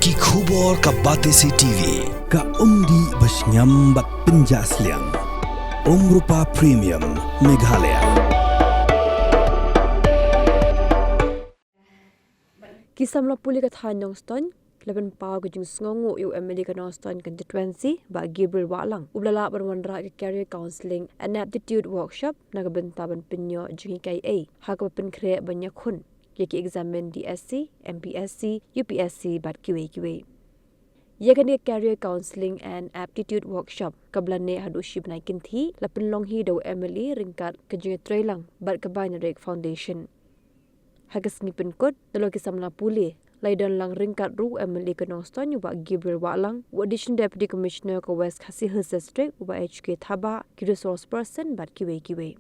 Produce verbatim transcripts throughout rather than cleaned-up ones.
Ki khubor ka Batesi T V, ka umdih ba shngiam bad pynjah sliang. Umrupa Premium, Meghalaya. Ki samla pule ka thaiñ Nongstoiñ la pynpaw ka jingsngewnguh ïa u M L A ka Nongstoiñ Constituency, Bah Gabriel Wahlang, uba la lah ban wanrah ka Career Counselling and Aptitude Workshop na ka bynta ban pynïoh jinghikai ei ha kaba pynkhreh ban ïakhun ïa ki eksamin D S C, M P S C, U P S C bad kiwei kiwei. Ïa kane ka Career Counselling and Aptitude Workshop, kaba la neh haduh shi bnai kynthih, la pynlong hi da u M L A ryngkat ka jingïatreilang bad ka Binarik Foundation. Ha ka sngi pynkut, nalor ki samla pule la ïadon lang ryngkat ruh u M L A ka Nongstoiñ, u Bah Gabriel Wahlang, u Additional Deputy Commissioner ka West Khasi Hills District, u Bah H K Thabah, ki resource person bad kiwei kiwei.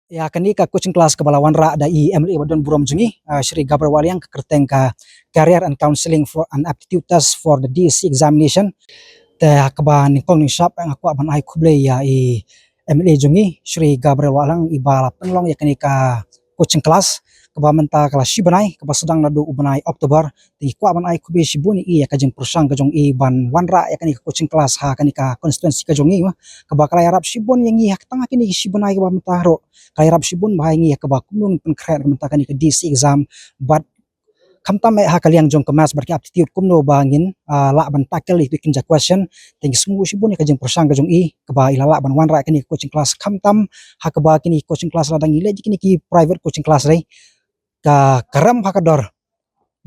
Ïa kane ka coaching class kaba la wanrah da i M L A ba don burom jong ngi, ah, Shri Gabriel Wahlang, ka kyrteng ka Career and Counselling for an Aptitude Test for the D S C Examination. Te ha kaba nyngkong nyngshap nga kwah ban ai khublei ïa i M L A jong ngi, Shri Gabriel Wahlang, i ba la pynlong ïa kane ka coaching class kaba mynta ka la shi bnai, kaba sdang naduh u bnai October. Te ngi kwah ban ai khublei shibun ïa i ïa ka jingpyrshang ka jong i ban wanrah ïa kane ka coaching class ha kane ka constituency ka jong i, kaba ka la ïarap shibun ïa ngi ha ka tang ha kine ki shi bnai kaba mynta ruh. Ka la ïarap shibun bha ïa ngi ha kaba kumno ngin pynkhreh na ka bynta kane ka D S C exam, bad khamtam eh ha ka liang jong ka maths bad ka aptitude, kumno ba ngin, ah, lah ban tackle ïa ki kynja question. Te ngi sngewnguh shibun ïa ka jingpyrshang ka jong i, kaba i la lah ban wanrah ïa kane ka coaching class, khamtam ha kaba kine ki coaching class lada ngi leit ïa kine ki private coaching class re, ka, ka rem ha ka dor.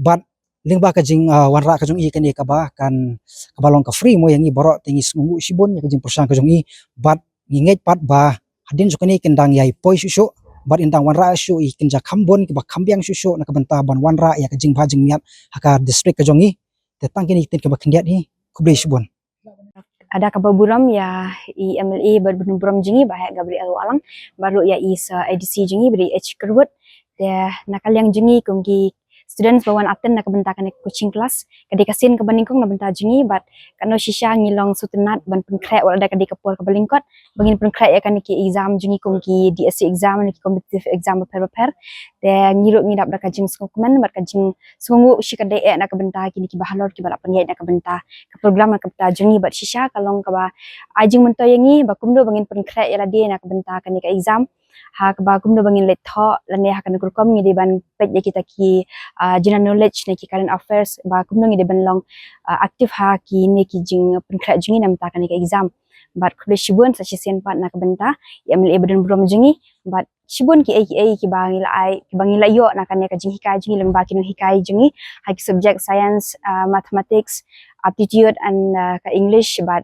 Bad lyngba ka jing, ah, wanrah ka jong i kane kaba kan, kaba long ka free mo ïa ngi baroh, te ngi sngewnguh shibun ïa ka jingpyrshang ka jong i. Bad ngi ngeit pat ba hadien jong kane kin dang ïai poi shuh shuh, bad in dang wanrah shuh ïa ki kynja kham bun kiba kham biang shuh shuh na ka bynta ban wanrah ïa ka jingbha jingmiat ha ka district ka jong i. Te tang kine ki ktien kiba khyndiat hi, khublei shibun. Ada kaba burom ïa i M L A ba don burom jong ngi, Bah Gabriel Wahlang, bad ruh ïa i sa A D C jong ngi, Bah H Kyrwood. Te na ka liang jong ngi kum ki students ba wan attend na ka bynta kane ka coaching class, ka dei ka sien kaba nyngkong na bynta jong ngi, bad katno shisha ngi long sngewtynnat ban pynkhreh wat la da ka dei ka por kaba lyngkot ba ngin pynkhreh ïa kane ki exam jong ngi kum ki D S C exam ne ki competitive exam bapher bapher. Te ngi ruh ngi dap da ka jingsngewkmen bad ka jingsngewnguh shikatdei eh na ka bynta kine kiba halor kiba la pynïaid na ka bynta ka program na ka bynta jong ngi, bad shisha ka long kaba ai jingmyntoi ïa ngi ba kumno ba ngin pynkhreh ïa lade na ka bynta kane ka exam. Ha kaba kumno ba ngin leit thoh lane ha kane ka rukom ngi dei ban peit ïa kita ki, ah, general knowledge ne ki current affairs, ba kumno ngi dei ban long, ah, active ha kine ki jingpynkhreh jong ngi na ka bynta kane ka exam. Bad khublei shibun sa shisien pat na ka bynta i M L A ba don burom jong ngi, bad shibun kiei kiei kiba ngi la ai, kiba ngi la ïoh na kane ka jinghikai jong ngi lyngba ki nonghikai jong ngi ha ki subject science, ah, mathematics, aptitude and, ah, ka English, bad,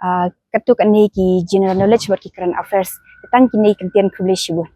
ah, katto katne ki general knowledge bad ki current affairs. Tang kine ki kyntien, khublei shibun.